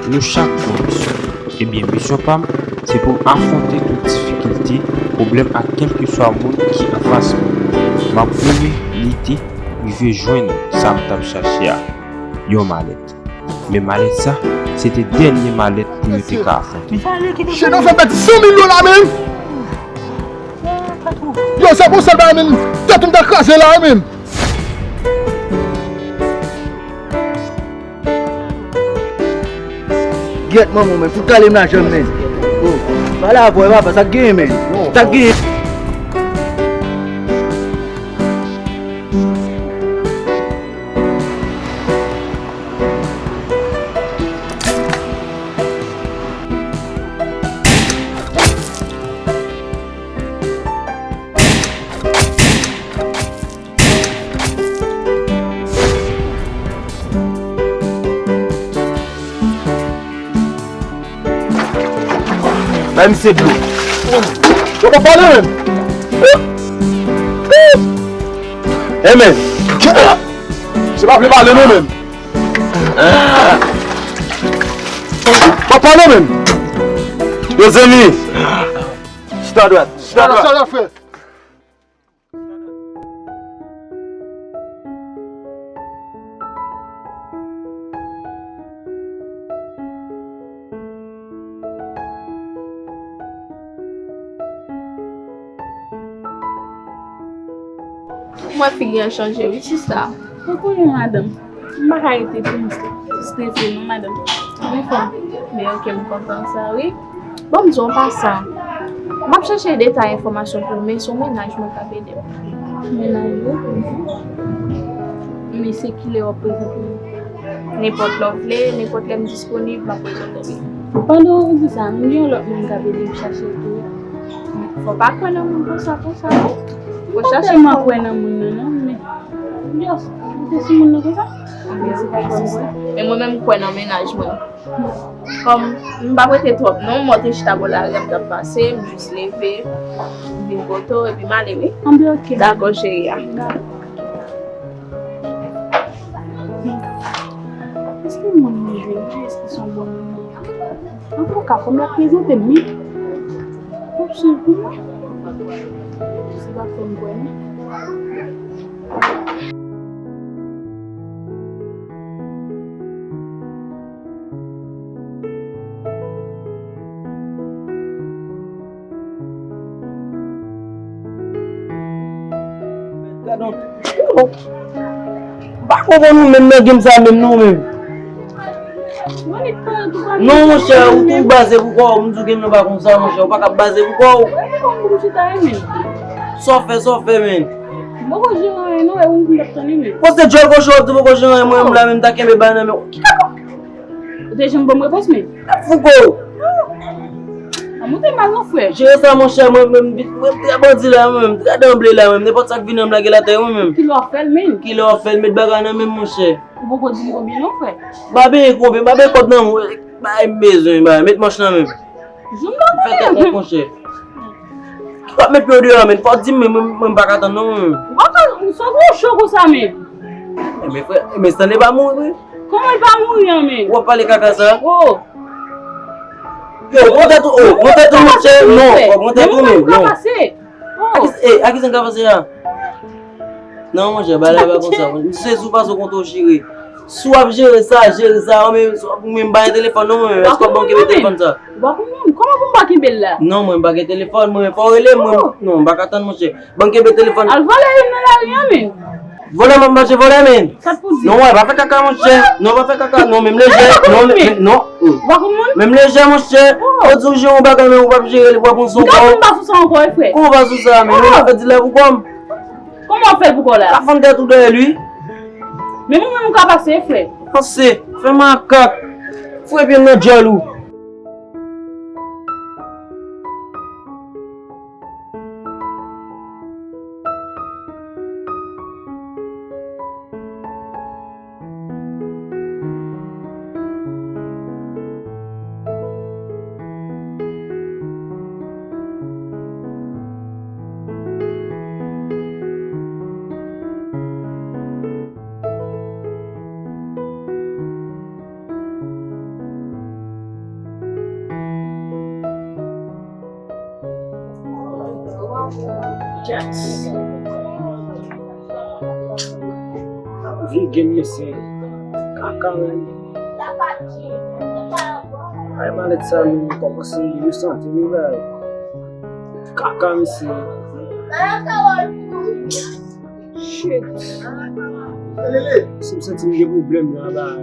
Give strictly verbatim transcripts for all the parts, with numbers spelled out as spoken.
Nou chak gon misyon. Ebyen, misyon pa m, se pou m afwonte tout difikilte, pwoblèm ak kèlkeswa moun ki anfas mwen. M ap goumen, lite, rive jwenn sa m t ap chache a, yon malèt. Men malèt sa, se te dènye malèt pou yo te ka afwonte. Chen nan fè pèdi san mil dola menm. Yo, se pou sèl bagay menm. Tèt m ta kraze la menm. Gyèt manman w, men, fout kale m lajan m, men. Oh, pale avè w, papa, sa k genyen, men? Sa k genyen? Bay misye dlo. Yo pa pale menm. Hey, men. Se pa vle pale non menm. Pa pale menm. Yo zanmi. Chita dwat. Chita dwat. Mwen figi an chanje wi sista. Ou konnen madanm, m pa ka rete pou m strese non madanm. Ou fò. Men ok, m kontan sa wi. Bon, m di w an pasan, m ap chèche detay enfòmasyon pou ou, men se yon mennaj mwen k ap ede m. Mennaj ou? Men se kilè w ap prezante m? Nenpòt lè w vle, nenpòt lè m disponib, m ap prezante w li. Pandan w di sa, m gen yon lòt moun k ap ede m chache l tou. Fò w pa kwè nan moun konsa konsa non. Fò w chache. M pa tèlman kwè nan moun nan non, men just, m te sou moun nan konsa. Men mwen menm m kwè nan mennaj mwen. Kòm m p ap rete twòp non, m wè w te chita bò lari a, m t ap pase, m jis leve, m vin kote w, epi m ale wi. Anben ok. Dakò cheri a. Èske moun mwen jwenn la, èske se yon bon moun li ye? Antouka, kòm l ap prezante m wi, m ap swiv pou mwen. Se pa fè m kwè non. Gadon. M pa konprann ou menm nan game sa menm non menm. Non monchè, ou tou baze pou kò w, m di w game nan pa konsa monchè, ou pa ka baze pou kò w. Sa w fè, sa w fè menn. Bon se djòl kochon w ap di poko jere anyen, mwen menm la menm m ta kenbe bagay nan men w. Ou te janm ban m repons menn. Fouco. An moute mal non frè. Jere sa monchè, mwen menm vit mwen trè bandi la mwen menm, trè danble la mwen menm, nenpòt sa k vini an m lage l atè wi mwen menm. Kilè w ap fè l menn? Kilè w ap fè l, met bagay nan men m monchè. Ou poko di m konbyen non frè. M pa benyen konbyen, m pa benyen kòb nan men w, bagay m bezwen, bagay, met manch nan men m. Jwenn m fè tèt nèt monchè. Ki w ap met pye w deyò a menn, fò w di m menn, mwen m pa ka tann non mwen menm. Ou pa ka, sa w cho konsa menn? Enben frè, enben Stanley pa mouri vre. Kòman l pa mouri an menn? W ap pale kaka sa? Oh. Yo, pran tèt ou, oh, pran tèt ou monchè, non, pran tèt ou menn, non. A ki, eh, a ki sa n ka pase a? Non monchè, bagay la pa konsa. M sezi w pase w kontre w chire. Si w ap jere sa, jere sa, ou menm, ou menm m pa gen telefòn non mwen menm, èske w ap ban m kenbe telefòn sa? Ou pa konn mwen, kòman pou m pa kenbe l la? Non mwen m pa gen telefòn, mwen menm fò w rele m, mwen, non, m pa ka tann monchè. Ban m kenbe telefòn. Al vòlè youn nan lari a menn. Vòlè m ap mache vòlè menn. Sa t pou di? Non, wè, pa fè kaka monchè. Non, pa fè kaka. Non, menm lejè. Non, men, non. Ou pa konn moun? Menm lejè monchè. Ou di w jere yon bagay men ou p ap jere li, w ap pran sou kò w. M pa sou sa ankò wi frè. Kòman w pa sou sa menn? Ou pa fè di la pou kò m. Kòman w ap fè l pou kò w la? Ka fann tèt ou dèyè l wi. Men mwen menm m ka pase frè. Pase, fè makak. Foure pye m nan djòl ou. Vye gen mesye. Kaka, men. Ay, malèt sa, men, kòmanse, yo santi, wi, bay. Kaka, mesye. Shit. Si m santi m gen pwoblèm la, bay.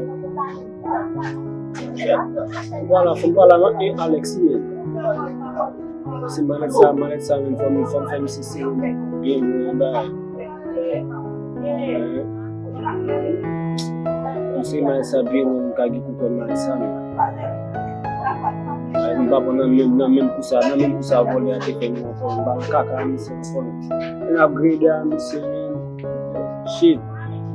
Fò m pale, fò m pale ak Alex, men. Se malèt sa, malèt sa, men, fò m, fò m fè misye sere byen lwen, bay. Misye malèt sa byen lwen, m ka gen kontwòl malèt sa, men. Ay, m pa pran nan menm, nan menm kou sa, nan menm kou sa, vòlè a te fè m ankò, m pa nan kaka a misye ankò, men. Men ap grede a misye, men. Shit.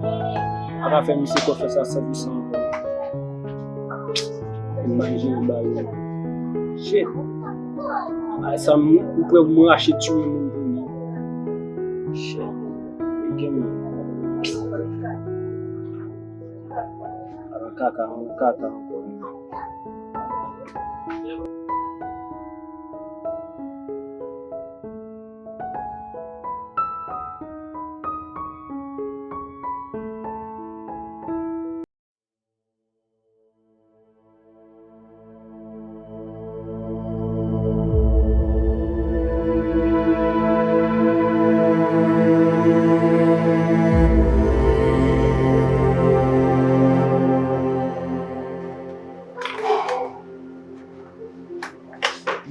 Pa ka fè misye konfyans a san pou san ankò. Imajine bagay yo. Shit. Ay, sa m, m prè pou m rache tiye moun pou li. Shit. Li gen moun. Ala kaka, ala kaka ankò.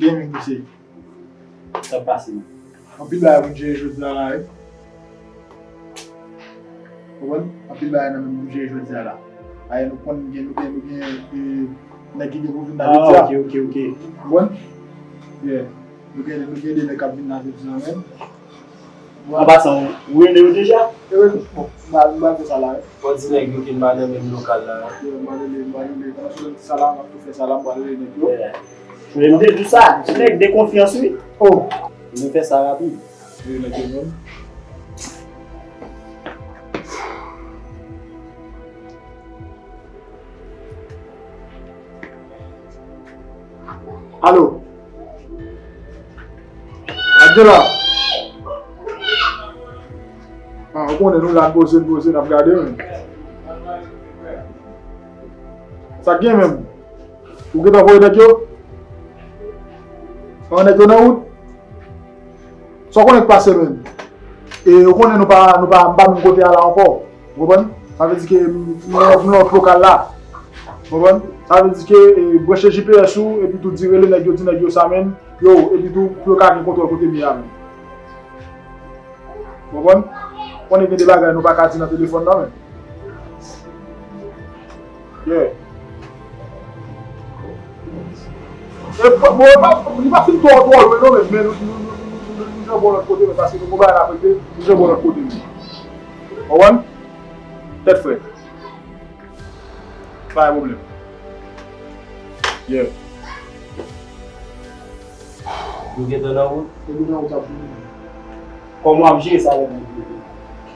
Gen men misye. Sa pase, man. Anpil bagay pou n jere jodi a la, wi. Konprann? Anpil bagay nan men pou n jere jodi a la. Ayè, nou konn gen, nou gen, nou gen, e, nèg ki gen pou vin la jodi a. Ah, ok, ok, ok. Konprann? Yeah. Nou gen, nou gen de nèg k ap vin la jodi a, men. An pasan, ou rele yo deja? E wi, bon, m pral, m pral fè sa la, wi. Fò di nèg yo ke n pa nan menm lokal la. Yo, m pral rele, m pral rele. Pandan sou sa la, m ap tou fè sa la, m pral rele nèg yo. Yeah. Men m te di w sa, ti nèg de konfyans, wi. Oh. Men fè sa rapid. Rele nèg yo menm. Alo. Angela. Ah, ou konnen nou la, n poze, n poze, n ap gade, men. Sa k gen menm? Ou gentan voye nèg yo? An, nèg yo nan wout? Sa w konnen k pase, men? E ou konnen nou pa, nou pa, m pa menm kote a la ankò. Ou konprann? Sa vle di ke m, m, m nan lòt lokal la. Ou konprann? Sa vle di ke, e, branche G P S ou, epi tou di rele nèg yo, di nèg yo sa, men. Yo, epi tou, pou yo ka gen kontwòl kote m ye a, men. Ou konprann? Konnen gen de bagay nou pa ka di nan telefòn nan, men. Yeah. E pa, bon, e pa, li pa fin twò, twò lwen non, men, men nou, nou, nou janbe yon lòt kote, men paske nou gon bagay n ap regle, nou janbe yon lòt kote, men. Ou konprann? Tèt frèt. Pa gen pwoblèm. Yeah. Nou gentan nan wout? Epi nan wout ap vini. Kòman w ap jere sa lè nèg yo vini?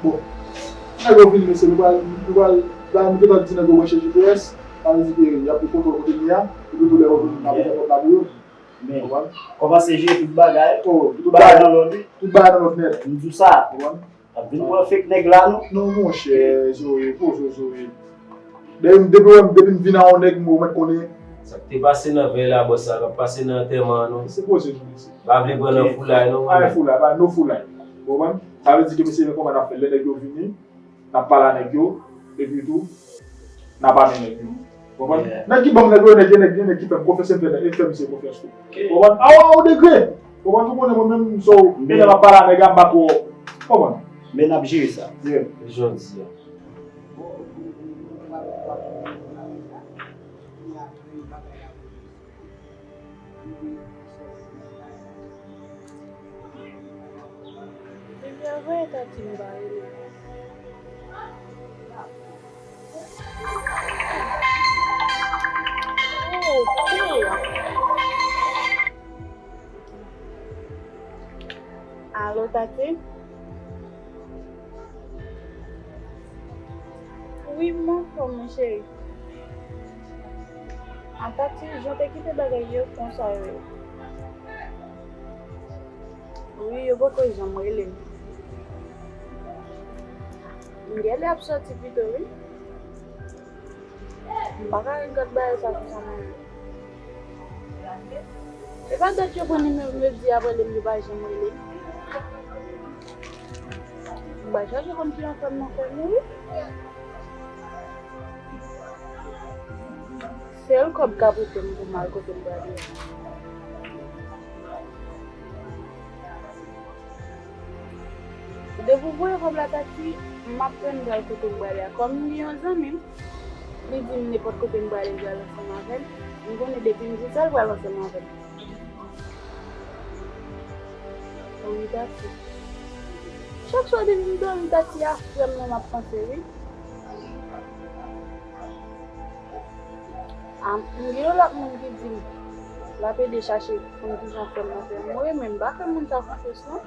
Bon, nèg yo vini, mesye, nou pral, nou pral, la, nou gentan di nèg yo branche G P S, sa vle di ke y ap gen kontwòl kote n ye a, epi tou lè yo vini, n ap fè pòt la pou yo. Men, kòmanse jere tout bagay, tout bagay nan lòd, wi. Tout bagay nan lòd nèt. M di w sa. Konprann? Ap vin pran fake nèg la, non? Non, monchè, Zoe, poze w, Zoe. Depi, depi w wè m, depi m vin a yon nèg, m mèt konnen. Sa k te pase nan vèy la, bòs, sa k ap pase nan antèman an, non? Se poze nou, mesye. Pa vle pran nan foulay, non, pa nan foulay, pa no foulay. Ou konprann? Sa vle di ke, mesye, men kòman n ap fè? Lè nèg yo vini, n ap pale a nèg yo, epi tou, n ap amenn nèg yo. Konprann? Yeah. Nèg ki ban m nèg yo, nèg yo, nèg yo, nèg ki fè m konfyans, e m fè nèg, e m fè misye konfyans tou. Ok. Konprann? A, a, a yon degre. Konprann? Ou konnen mwen menm, so, men lè m ap pale a nèg la, m pa twò. Konprann? Men n ap jere sa. Yeah. Jodi a. Ebyen, voye Tati m ba li. Oh, ok. Alo, Tati? Wi, m anfòm, wi, cheri. A, Tati, jan w te kite bagay yo konsa yo ye? Wi, Wi, yo poko janm rele m. M genlè ap sòti pito, wi. M pa ka regrèt bagay sa konsa, non. E pa dat yo pran nimewo m, yo di ap rele m, yo pa janm rele m. M pral chache konn ki anfèm nan fè m, wi. Sèl kòb k ap rete m pou m al kote m prale a. Depi w voye kòb la, Tati, m ap tann pral kote m prale a. Kòm m gen yon zanmi m, li di m nenpòt kote m prale, l pral ansanm avè m. M konnen depi m di sa, l pral ansanm avè m. Wi, Tati. Chak swa depi m dòmi, Tati, a frè m nan m ap panse, wi. A, m gen yon lòt moun ki di m l ap ede chache konn kijan frè m nan fè mouri, men m pa fè moun sa konfyans, non.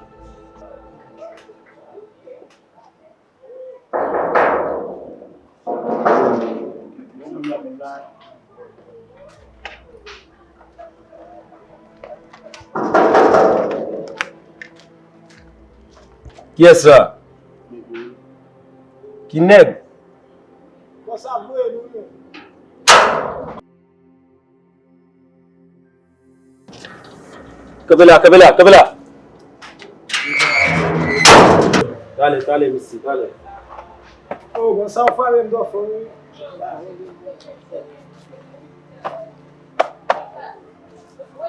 Kiyès sa? Ki nèg? Kanpe la, kanpe la, kanpe la. Talè, talè, mesye, talè. Oh, bon, sa w frape m twò fò, wi.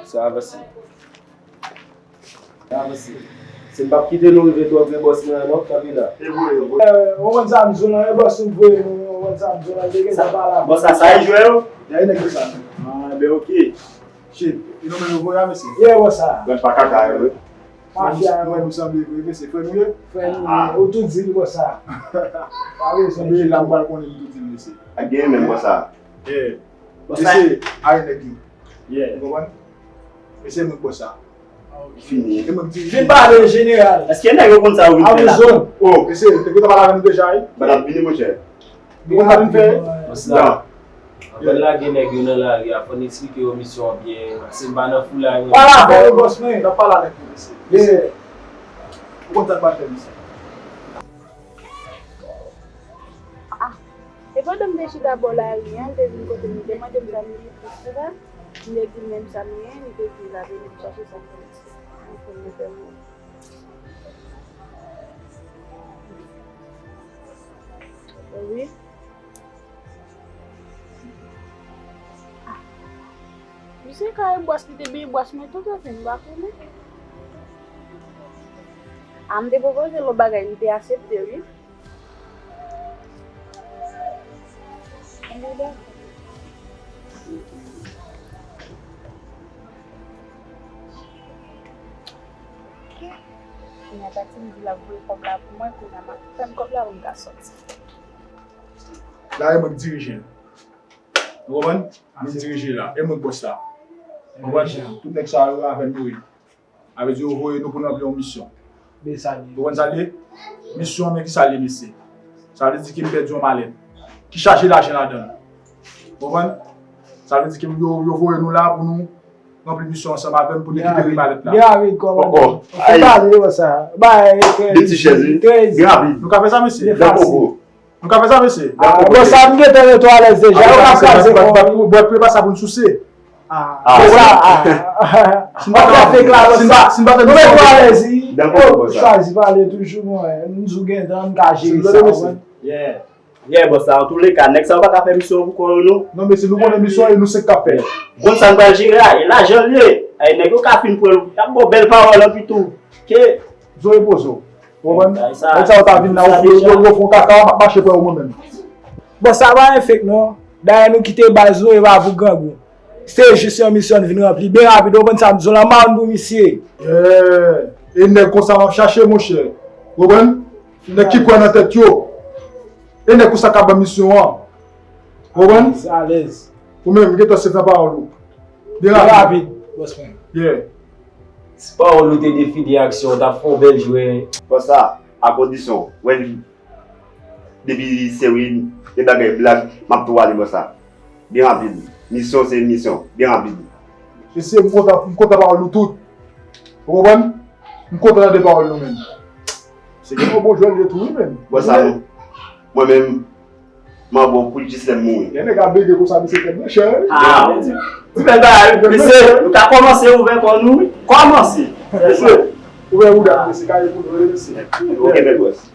Sa avanse. Avanse. Si m p ap kite nou rive twò pre bòs mwen an non, kanpe la. E vre, e vre. Eh, ou konn sa m di w lan, e bòs m voye nou, ou konn sa m di w lan, te gen sa pale avè. Bòs sa, sa e jwè yo? Dèyè nèg yo sa. Ah, ben, ok. Shit, e nou menm yo voye a, mesye? Yeah, bòs sa. Grann pa kaka yo, wi. Mafya yo. Mwen, nou sanble vre, mesye. Frè nou ye? Frè nou ye. Ou tou di l, bòs sa. Pa bezwen. Mesye, la m pral konnen nou tou di l, mesye. Ak genyen menm, bòs sa. Yeah. Mesye, aye nèg yo. Yeah. Ou konprann? Mesye, mwen bòs sa. Fini. E mwen di, vin pale, jeneral. Èske nèg yo konn sa yo vin fè la? Oh. Mesye, te gentan pale avè nou deja, wi. Mwen ap vini, monchè. Ou konn sa vin fè? Bòs la. Anvan n lage nèg yo nan lari a, fò n eksplike yo misyon an byen. Se m pa nan foulay, non. Pale avè yo, bòs mwen. N ap pale avèk yo, mesye. Mesye, ou konn sa k pral fè, mesye. Ah, e pandan m te chita bò lari an, l te vin kote m, li te mande m sa m ye plis ou pa. M te di l menm sa m ye, li te di l ap ede m chache sa m konn. Mwen konn li fè mwen. Wi. Ah. Misye kare bwòs li te benyen bwòs mwen tout anfen, m pa konnen. A, m te pwopoze l yon bagay, li te aksepte, wi. Anben, dakò. Kounye a, Tati m di l ap voye kòb la pou mwen, kounye a m ap tann kòb la pou m ka sòti. La, e mwen k dirije l. Ou konprann? Mwen k dirije l la. E mwen k bòs la. Ou konprann? Tout nèg sa yo avè m yo ye. Sa vle di yo voye nou pou n ranpli yon misyon. Ou konprann sa l ye? Misyon an, men ki sa l ye, mesye? Sa vle di ke m pèdi yon malèt ki chaje lajan ladan l. Ou konprann? Sa vle di ke yo, yo voye nou la pou nou ranpli misyon ansanm avè m pou n rekipere malèt la. Byen rapid, kòmandan. Fè pale, wè sa. Bay, de ti chèz, wi. Byen rapid. Nou ka fè sa, mesye? Dakò. Nou ka fè sa, mesye? Ah, bon, sa m gentan ret twò alèz deja, yo ka kraze kò. Bwè pye pa sa pou n souse. Ah, bon, sa, ah. Si n pa fè fake la, bon, sa. Nou ret twò alèz, wi. Dakò, bon, sa. Chwazi pale toujou, mwen. M di w gentan, m ka jere sa, mwen. Yeah. Yeah, bòs la, antouleka, nèg sa yo pa ka fè misyon pou kò yo, non. Non, mesye, nou konnen misyon e nou se k ap fè. Bon, sa n pral jere a, e lajan l ye. Ay, nèg yo ka fin pran l, y ap ba w bèl pawòl anpi tou. Ke. Zo repoze w. Ou konprann? Nèg sa yo ta vin la, yo, yo, yo fè yon kaka, m ap mache pran yo mwen menm. Bon, sa pa yon fake non. Dayè nou kite baz nou, e pa pou grangou. Se jis yon misyon n vin ranpli byen rapid, ou konprann sa m di w lan, mawon pou misye. Yeah. E nèg konsa m ap chache, monchè. Ou konprann? Nèg ki kwè nan tèt yo. E nèg konsa k ap ban misyon an. Ou konprann? Alèz, alèz. Ou menm, gentan sèt nan pawòl ou. Byen rapid. Byen rapid, bòs mwen. Yeah. Si pawòl ou te defini aksyon, w t ap fè yon bèl jwè. Bòs la, a kondisyon, wè, depi se wi, de bagay blag, m ap tou ale, bòs la. Byen rapid. Misyon se misyon. Byen rapid. Mesye, m kontan, m kontan pawòl nou tout. Ou konprann? M kontan tande pawòl nou menm. Se gen yon bon jwèt li ye tou wi menm. Bò sa nou. Mwen menm, m ap ba w kout jis lè m mouri. Gen nèg ap bege konsa misye tèt mechan wi. Ah, ti bèl bagay wi. Mesye, nou ka kòmanse ouvè kò nou wi. Kòmanse. Mesye, ouvè bouda mesye, kare pou nou wi mesye. Ok bèl bòs.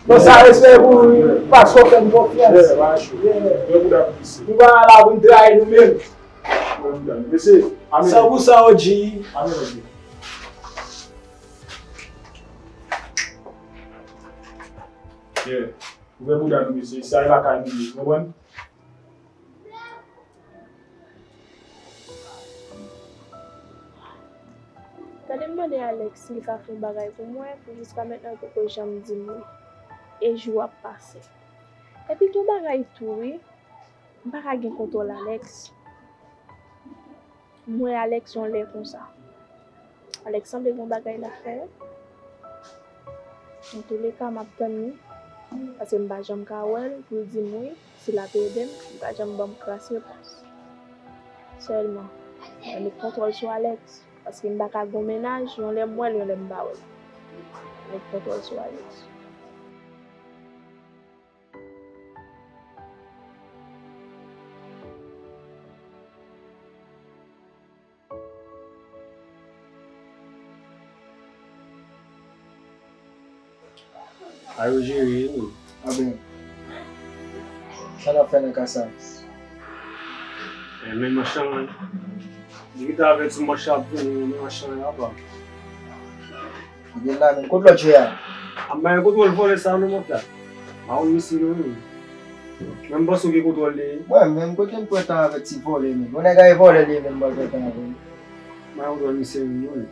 Non sa respè pou ou, paske w fè m konfyans. Ouvè bouda mesye. Nou pa la pou n trayi nou menm. Ouvè bouda mesye. San pou san O G. Amen O G. Yeah. Ouvè bouda nou mesye, sa e lakay nou ye, ou konprann? Gade m mande Alex si l ka fè yon bagay pou mwen, pou jiska mentnan l poko janm di m wi. E jou ap pase. Epi gen bagay tou wi, m pa ka gen kontwòl Alex. M wè Alex yon lè konsa. Alex sanble gen yon bagay l ap fè. Antouleka, m ap tann li, paske m pa janm ka wè l pou l di m wi, si l ap ede m, li pa janm ban m kras repons. Sèlman, mwen met kontwòl sou Alex, paske m pa ka gen yon mennaj, yon lè m wè l, yon lè m pa wè l. Met kontwòl sou Alex. A yo jere wi. Aben, sa n ap fè nan ka sa? Eh, men machan, li gentan avèti m, machan ap vini, men machan apa. Li gen la menm. Kot lòt jwè a? A m pa gen kontwòl vòlè sa non, mon frè. M pa konn misye non, menm. Menm panse w gen kontwòl li. Mwen menm, kote m pran tan avèk ti vòlè menm? Yon nèg a e vòlè li menm, m pral pran tan avè l. M pa gen kontwòl misye menm non.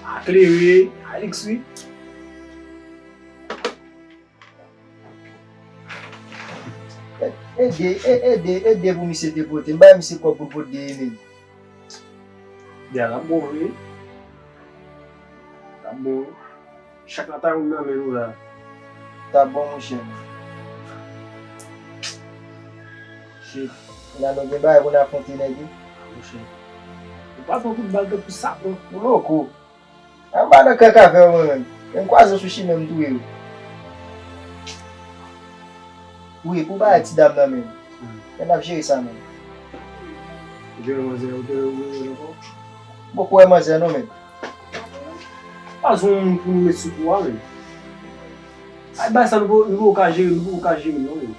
A klere, Alex wi. Ede, e- ede, ede pou misye depote. M bay misye kòb pou l pote deye menm. Byen, l ap bon vre. L ap bon. Chak la ta yon nan men nou la. Ta bon, monchè. Shit. La nou gen bagay pou n afwonte nèg wi. Monchè. Ou pa pran kout bal tankou sa, non. Ou loko. Anba nan kaka avè w mwen menm. Men m kwaze w sou chimen m touye w. Wi, pou bagay ti dam nan menm. Hmm. Men n ap jere sa menm. Ou te wè manzè, ou te wè manzè ankò? M poko wè manzè non menm. Pa jwenn moun pou nou met sou kou a menm. Ay bagay sa nou poko, nou poko ka jere, nou poko ka jere non menm.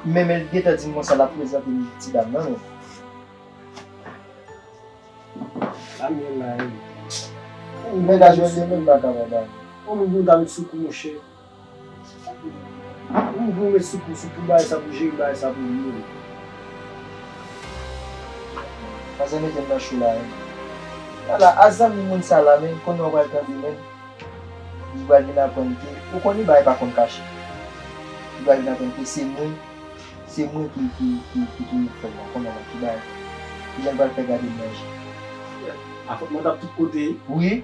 Men, men l gentan di m konsa l ap prezante m ti dam nan menm. Sa m ye la wi. Ou menm pa jwenn li menm pa ka papa. Ou menm pou nou ta met sou kou monchè. Ou pou met sou kou, sou pou bagay sa pou jere bagay sa pou li menm. Manzè mete m nan cho la wi. Ala a zanmi moun sa la menm, konnen w pral tande menm. Li pral vin aprann ke, ou konn li bagay pa konn kache. Li pral vin aprann ke se mwen, se mwen ki, ki, ki, ki touye frè m nan, konnen nan ki bagay. Kijan l pral fè gade m nan je. Afwontman t ap tout kote. Wi.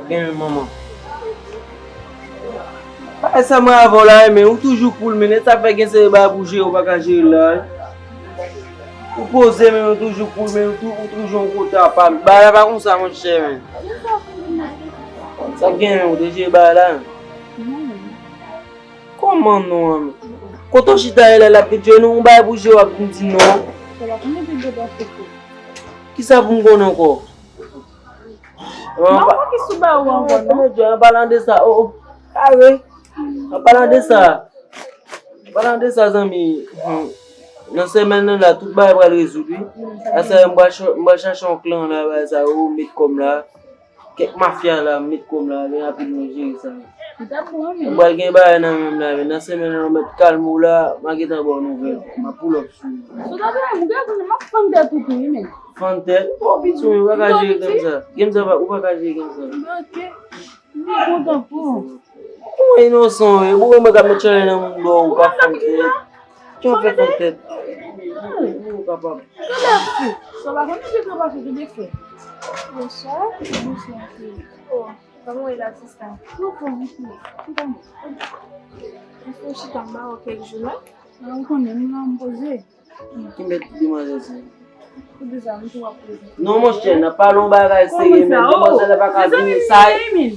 Gen manman. Bagay sa mwen avè w la, men ou toujou koul, men sa fè gen seri bagay pou jere, ou pa ka jere l la. Ou poze, men ou toujou koul, men ou tou-, ou toujou yon kote apa. Bagay la pa konsa, monchè, men. Sa k gen, men ou te jere bagay la, men. Kòman non an? Kote w chita ye la, l ap vin jwe nou, yon bagay pou jwe, w ap vin di non. Kisa pou m konnen ankò? Mwen pa ki sou ba ou ankò non. An palan de sa, oh, oh, kare. An palan de sa, an palan de sa, zanmi, hmm, nan semèn nan la, tout bagay pral rezoud, wi. Aswè, m pral ch-, m pral chache yon klan la, bagay sa yo, met kòm la. Kèk mafya la, m met kòm la, men rapid mwen jere sa. Li t ap bon, wi. M pral gen bagay nan men m la, men nan semèn nan, w mèt kalme w la, m a gentan ba w nouvèl. M a pull up sou ou. Sou ta travay, m gade, m ap fann tèt ou tou, wi, men. Fann tèt? Ou twò piti, wi, ou pa ka jere kòm sa. Kòm sa, ou pa ka jere kòm sa. Ok. M byen kontan pou ou. Ou inosan, wi. Ou wè mwen k ap met chalè nan moun dò, ou pa fann tèt. Ki w fè fann tèt? Ou kapab. Tande fi. Sa w pa konnen se travay ki te fè. Bonswa. Bonswa, fi. Oh, kòman w ye la, sista? Mwen fò, mwen fò. Mwen fò chita anba w kèk jou la. Ou konnen, m la, m poze. Ki mèt demanzè sa? Ou deja, m tou ap poze. Non, monchè, n ap pale yon bagay serye, men. Kòman sa? Oh, demanzè la pa ka vini. Sa,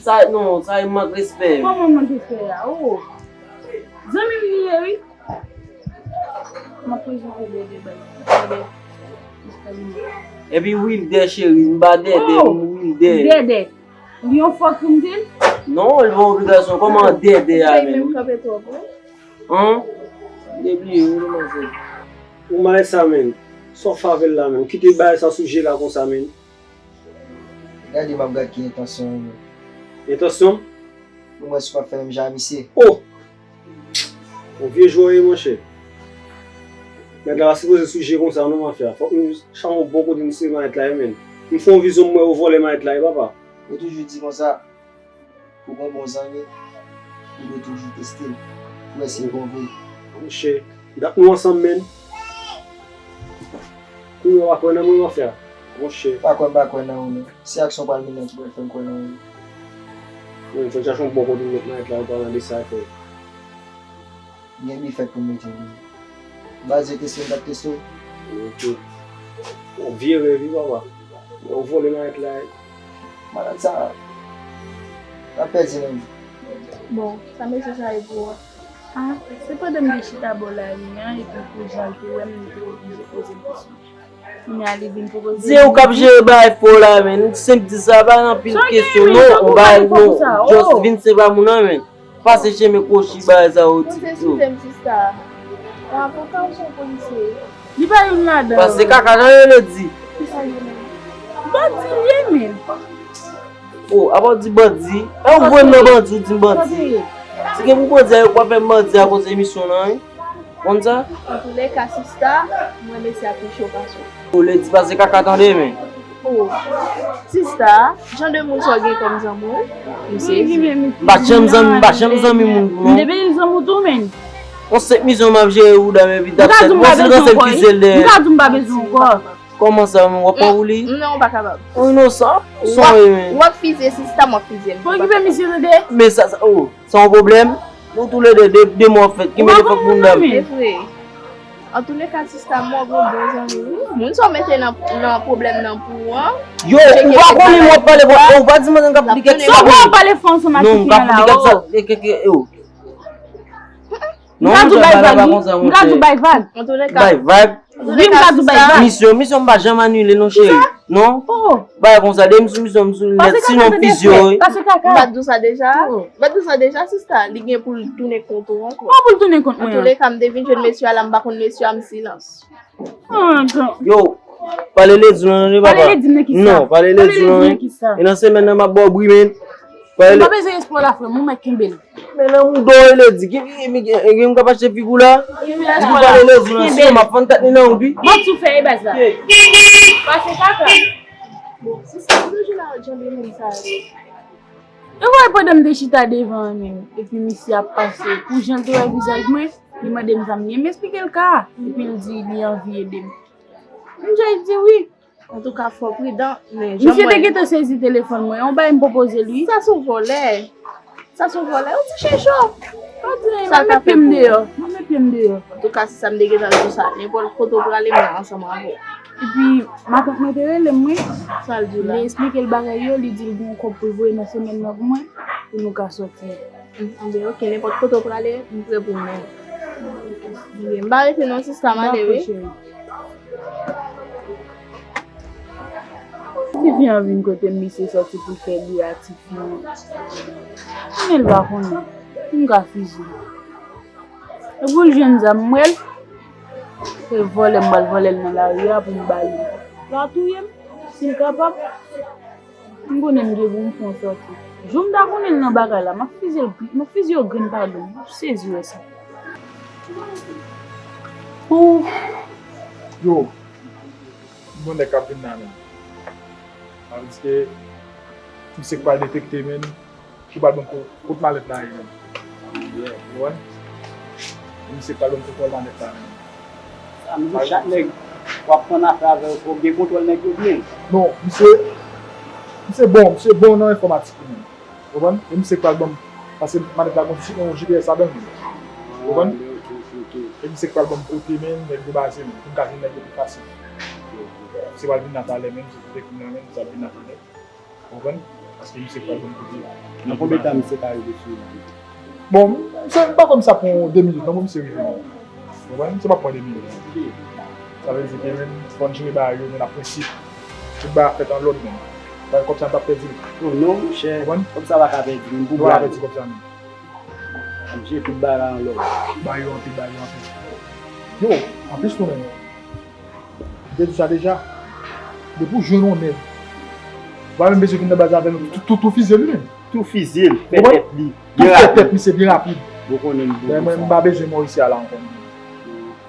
sa, non, sa e mank respè. Kòman mank respè a? Oh. Zanmi m li ye, wi. M ap prezante Dèdè bay. Dèdè. Epi Wilder, cheri, m pa Dèdè, oh, m Wilder. Dèdè. Li yon fòk pou m di l? Non, li pa obligasyon. Kòman Dèdè a menm? Menm kanpe twòp, wi. An? Debliye, wi, demanzè. Ou malè sa, menm. Sa w fè avè l la, menm. Kite bagay sa sou je la konsa, menm. Gade m ap gad ki entansyon w, menm. Entansyon? Pou mwen, si w ap fè menm jan a misye. Oh! Yon vye jwè w ye, monchè. Nèg la pa sipoze sou je konsa, non, mafya. Fòk nou chache yon bò kote nou sere mayèt la, wi, menm. M fè yon vizyon, m wè yo vòlè mayèt la, wi, papa. Yo toujou di konsa, pou gon bon zanmi, ou dwe toujou teste l, pou wè si l bon vre. Monchè, dat nou ansanm, menm. Kounye a w pa kwè nan mwen, mafya. Monchè. Pa kwè m pa kwè nan ou, non. Se aksyon pral mennen ki pral fè m kwè nan ou. Mwen, fò chache yon bò kote m met mayèt la, an palan de sa, fè. Gen bifèt pou m mete li. Baz yo teste m, t ap teste w. Ok. Yon vye rèv, wi, papa. Yo vòlè mayèt la. Malad sa, l ap pèdi menm. Bon, sa mesye sa ye pou ou a? Ah, se pandan m te chita bò lari an, epi pou jan l te wè m, li te oblije poze m kesyon. Kounye a li vin pwopoze. Se ou k ap jere bagay fò la, men. Senp di sa, pa gen anpil kesyon, non. Ou bagay, non. Just vin senp a moun nan, men. Pase chemen kwochi bagay sa yo ti. Ou se site m sista. Avoka ou se yon polisye? Li pa youn ladan yo. Pase kaka nan yo le di. Kisa li ye menm? Bandi li ye menm. Oh, apa w di bandi? E ou voye m nan bandi, ou di m bandi. Sa te ye. Si gen pou bandi a, yo pa fè m bandi akoz emisyon nan, wi. Konn sa? Antouleka, sista, mwen mesye ap riche yon fason. Ou le di pase kaka tande, men. Oh, sista, jan de moun sa w gen kòm zanmi w? Misye, m pa janm zanmi, m pa janm zanmi moun, non. M te vin zanmi w tou, men. On senk mizyon m ap jere ou dam epi dap sèt. Bon, si l nan sèl ki sèl dèyè. M ka di m pa bezwen w ankò. Kòman sa, w ap pran pou li? Non, ou pa kapab. Ou inosan? Son e men. W ap fizye sista, m ap fizye l. Fò okipe misye tande. Men sa, sa, oh, sa yon pwoblèm? Nou toulède, de, de mwa fèt, ki mete fòk moun dam. Se vre. Antouleka, sista, m wè w gon bon zanmi, wi. Moun sa w mete nan, nan pwoblèm nan pou ou an. Yo, ou pa konnen m w ap pale, ou pa di mwen m ap li kèk sa. Sa w ap pale fò ansanm ak tifi an la, oh. Non, monchè, bagay la pa konsa, monchè. M ka di w bay vag, wi. M ka di w bay vag. Antouleka. Bay vag. Wi, m ka di w bay vag. Misyon, misyon m pa janm anile non, cheri. Non? Oh. Bagay konsa, de m sou misyon, m sou lèt, sinon m fizye w, wi. Pase kaka. M pa t di w sa deja? Oh. M pa t di w sa deja, sista. Li gen pou l tounen kont ou ankò. Kòman pou l tounen kont mwen an? Antouleka, m te vin jwenn mesye a la, m pa konn mesye a, m silans. Ah, non. Yo, pale ledi w lan, non, papa. Pale ledi m nan kisa? Non, pale ledi w lan, wi. E nan semèn nan, m ap ba w bri, men. Pale. M pa bezwen respè w la, frè m, ou mèt kenbe l. Men nan mouda w, ledi, gen, gen, gen, gen moun k ap achte figi w la. Epi pale ledi w lan, sinon m ap fann tèt li nan wout, wi. Manti w fè, e baz la. Pase kaka. Bon, sista, m toujou la, jan de moun sa yo. E w wè pandan m te chita devan an menm, epi misye ap pase, pou jan l te wè vizaj mwen, li mande m sa m gen, m esplike l ka a, epi l di li anvi ede m. M just di wi. Antouka, fò w pridan, men jan mwen. Misye te gentan sezi telefòn mwen, yon bagay m pwopoze l wi. Sa se yon vòlè. Sa se yon vòlè, yon ti chencho. Sa l ka fè pou ou? Mwen met pye m deyò, mwen met pye m deyò. Antouka, si sa m te gentan di w sa, nenpòt kote w prale, m la ansanm avè w. Epi, matant mwen te rele m wi. Sa l di w la? M te esplike l bagay yo, li di l gen yon kòb pou l voye nan semèn nan pou mwen, pou nou ka sòti. Anben, ok, nenpòt kote w prale, m prè pou w mennen m. M pa rete non, sista, m ale wi. Tifi an vin kote m, misye sòti pou l fè li a tifi an. Men l pa konnen, m ka fizye l. Epi l jwenn zam, m wè l. Se vòlè, m pral vòlè l nan lari a pou m ba li. L a touye m, si l kapab. M konnen m gen pou m fè yon sòti. Jou m ta konnen l nan bagay la, m ap fizye l, m ap fizye yo grenn pa grenn. M ap sezi wè sa. Ooh. Yo, m gon nèg k ap vin la menm. Sa vle di ke misye k pral detekte menm. Ki pral ban m ko-, kot malèt la ye menm. Ou konprann? Misye pral ban m kontwòl malèt la menm. Sa vle di chak nèg w ap pran afè avè yo, fò w gen kontwòl nèg yo byen. Non, misye, misye bon, misye bon nan enfòmatik li menm. Ou konprann? E misye pral ban m, paske malèt la gon ti, yon G P S ladan l menm. Ou konprann? Ah, ok, ok, ok. Misye k pral ban m kote, men, nèg yo baze, men, pou m ka jwenn nèg yo pi fasil. Misye pral vin la talè, men, se kote k vin la, men, misye ap vin la talè. Ou konprann? Paske misye k pral ban m kote. Nan konbyen tan misye ka rive sou ou la? Bon, misye, m pa kwè misye ap pran de minit, non, pou misye rive, non. Ou konprann? Misye p ap pran de minit. Sa vle di ke, men, fò n jere bagay yo, men, nan prensip. Tout bagay ap fèt an lòd, men. Bagay kòb sa, m p ap pèdi l. Oh non, monchè. Ou konprann? Kòb sa pa ka pèdi, men, pou blag. Nou pa ka pèdi kòb sa, men. Ap jere tout bagay la an lòd. Ba yo anpil, ba yo anpil. Yo, anplis tou, men. M te di sa deja. Depi w jwenn yon nèg, ou pa menm bezwen vin nan baz avè nou. Tou, tou, tou fizye l, wi, menm. Tou fizye l, fè tèt li. Tou fè tèt misye byen rapid. Ou konnen m bon pou sa. Mwen, m pa bezwen mò isi a la ankò, non.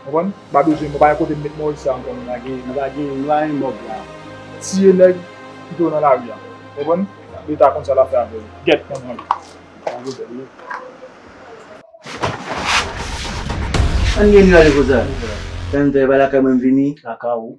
Ou konprann? M pa bezwen, m pa gen kote m met mò isi a ankò, non. Nou pa gen, nou pa gen, nou pa gen mòg la. Tiye nèg, kite yo nan lari a. Ou konprann? Leta konn sa l ap fè avè yo. Gèt, konprann. Ann gen nwi ale konsa. Tan fè pa lakay mwen m vini. Lakay ou.